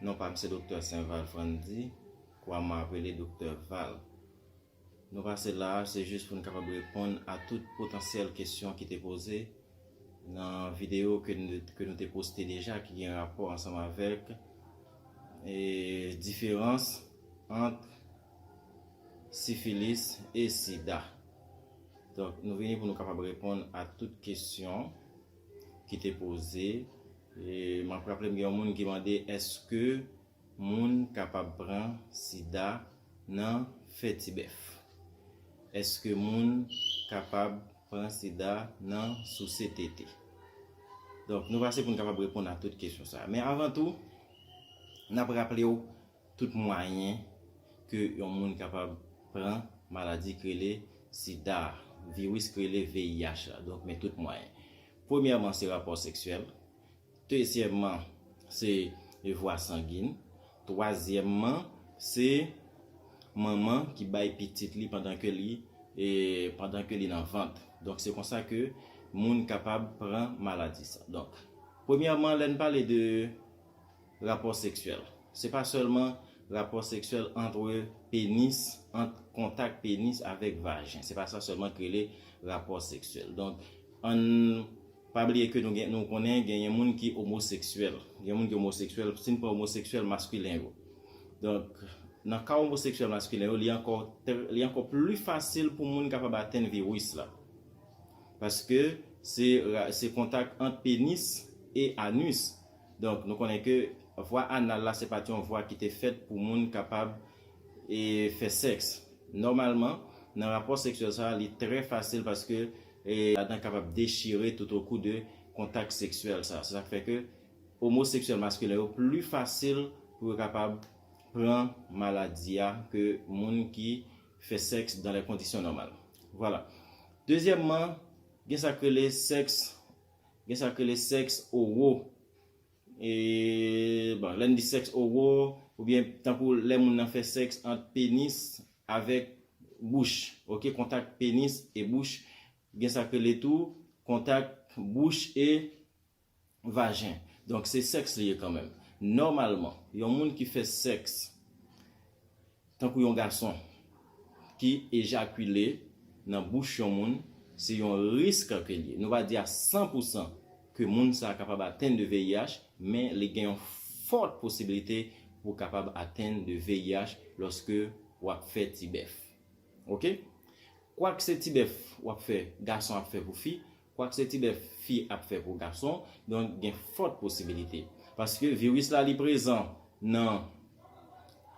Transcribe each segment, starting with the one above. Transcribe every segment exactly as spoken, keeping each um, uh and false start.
Non pa m se Doktè Saint Val Frandy, kwè m apele Doktè Val. Nou pase la, se jis pou n kapab reponn a tout potansyèl kesyon ki te poze nan videyo ke nou, ke nou te poste deja, ki gen rapò ansanm avèk e, diferans ant sifilis e sida. Donk, nou vini pou nou kapab reponn a tout kesyon ki te poze. E, m ap raple m gen yon moun ki mande, èske moun kapab pran sida nan fè ti bèf? Èske moun kapab pran sida nan souse tete? Donk, nou pase pou n kapab reponn a tout kesyon sa. Men avan tou, n ap raple w tout mwayen ke yon moun kapab pran maladi ki rele sida, viris ki rele V I H la. Donk, men tout mwayen. Premyèman, se rapò seksyèl. Dezyèmman, se vwa sangin. Twazyèmman, se manman ki bay pitit li pandan ke li, e, pandan ke li nan vant. Donk, se konsa ke moun kapab pran maladi sa. Donk, premyèman, lè n pale de rapò seksyèl, se pa sèlman rapò seksyèl antre penis, ant kontak penis avèk vajen. Se pa sa sèlman ki rele rapò seksyèl. Donk, ann pa bliye ke nou gen, nou konnen genyen moun ki omoseksyèl. Gen moun ki omoseksyèl, si n pran omoseksyèl maskilen yo. Donk, nan ka omoseksyèl maskilen yo, li ankò, li ankò pli fasil pou moun kapab atenn viris la. Paske se, se kontak ant penis e anis. Donk, nou konnen ke vwa anal la, se pa t yon vwa ki te fèt pou moun kapab e, fè sèks. Nòmalman, nan rapò seksyèl sa, li trè fasil paske e, ladan kapab dechire tout okou de kontak seksyèl sa. Se sa k fè ke omoseksyèl maskilen yo pli fasil pou yo kapab pran maladi a ke moun ki fè sèks dans les conditions normales. Vwala. Dezyèmman, gen sa k rele sèks, gen sa k rele sèks oro. E, bon, lè n di sèks oro, oubyen tankou lè moun nan fè sèks ant penis avèk bouch, oke, kontak penis e bouch, gen sa k rele tou kontak bouch e vajen. Donk, se sèks li ye kanmenm. Nòmalman, yon moun ki fè sèks, tankou yon gason ki ejakile nan bouch yon moun, se yon risk ke l ye. Nou pa di a san pou san ke moun sa a kapab atenn de V I H, men li gen yon fòt posibilite pou w kapab atenn de V I H lòske w ap fè ti bèf. Oke? Kwak se ti bèf w ap fè, gason ap fè pou fi, kwak se ti bèf fi ap fè pou gason, donk gen fòt posibilite. Paske viris la li prezan nan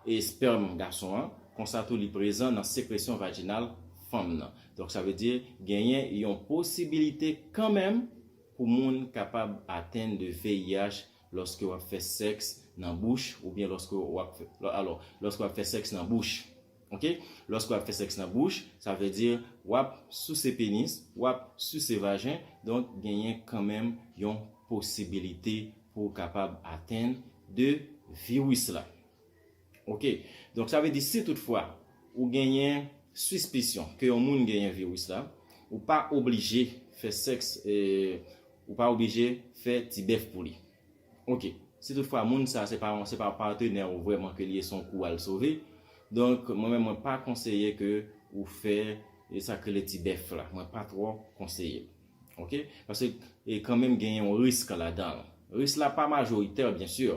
e, espèm gason an, konsa tou li prezan nan sekresyon vajinal fanm nan. Donk sa vle di genyen yon posibilite kanmenm pou moun kapab atenn de V I H lòske w ap fè sèks nan bouch oubyen lòske w ap fè, alò, lòske w ap fè sèks nan bouch. Oke? Lòske w ap fè sèks nan bouch, sa vle di w ap souse penis, w ap souse vajen, donk genyen kanmenm yon posibilite pou w kapab atenn de viris la. Oke? Donk sa vle di si toutfwa ou genyen sispisyon ke yon moun genyen viris la, ou pa oblije fè sèks, e, ou pa oblije fè ti bèf pou li. Oke. Si toutfwa moun sa se pa, se pa patenè ou vrèman ke li ye, se yon kou al sove. Donk, mwen menm, mwen pa konseye ke ou fè e sa k rele ti bèf la. Mwen pa twò konseye l. Oke? Paske e kanmenm genyen yon risk ladan l. Risk la pa majoritè, byen si.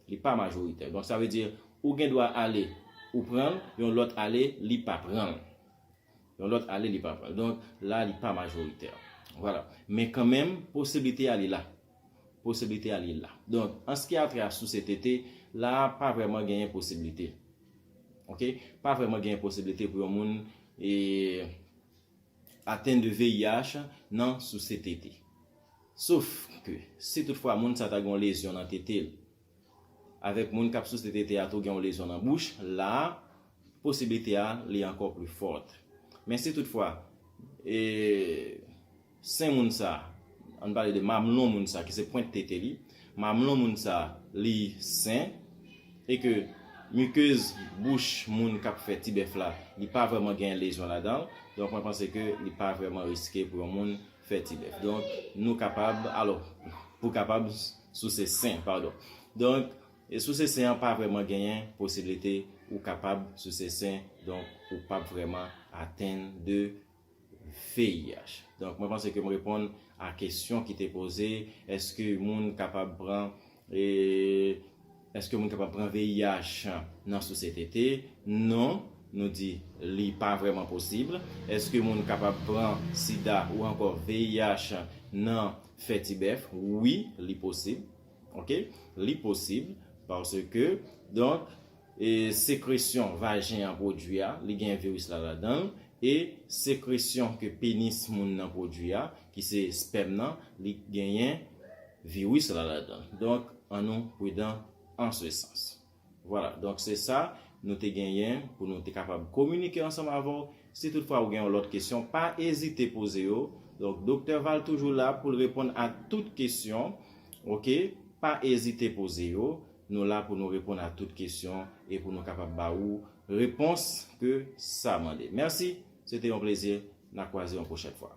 Li pa majoritè. Donk, sa vle di, ou gen dwa ale, ou pran l, yon lòt ale, li pa pran l. Yon lòt ale, li pa pran l. Donk, la, li pa majoritè. Vwala. Men kanmenm, posiblite a li la. Posiblite a li la. Donk, an se ki a trè a souse tete, la, pa vrèman genyen posiblite. Oke? Pa vrèman genyen posiblite pou yon moun e, atenn de V I H nan souse tete. Sof ke, si toutfwa moun sa ta gen yon lezyon nan tete l, avèk moun k ap souse tete a tou gen yon lezyon nan bouch, la, posiblite a, li ankò pli fòt. Men si toutfwa, e, sen moun sa, ann pale de mamlon moun sa, ki se pwent tete li, mamlon moun sa, li sen, e ke mikez bouch moun k ap fè ti bèf la, li pa vrèman gen lezyon ladan l, donk mwen panse ke li pa vrèman riske pou yon moun fè ti bèf. Donk, nou kapab, alò, pou kapab souse sen, padon. Donk, E sou sesen an pa vrèman genyen posiblite ou kapab sou sesen, donk ou p ap vrèman atenn de V I H. Donk mwen panse ke m reponn a kesyon ki te poze, èske moun kapab pran e, èske moun kapab pran V I H nan sou C T T? Non, nou di li pa vrèman posib. Èske moun kapab pran sida ou ankò V I H nan fè tibèf? Wi, li posib. Oke? Li posib paske, donk, e sekresyon vajen an pwodui a, li gen viris la ladan l, e sekresyon ke penis moun nan pwodui a, ki se spèm nan, li genyen viris la ladan l. Donk, annou pridan an se sans. Vwala, donk se sa nou te genyen pou nou te kapab kominike ansanm avè w. Si toutfwa ou gen yon lòt kesyon, pa ezite poze yo. Donk, Doktè Val toujou la pou l reponn a tout kesyon. Oke? Pa ezite poze yo. Nou la pou nou reponn a tout kesyon e pou nou kapab ba ou repons ke sa mande. Mèsi, se te yon plezi. N a kwaze yon pwochèn fwa.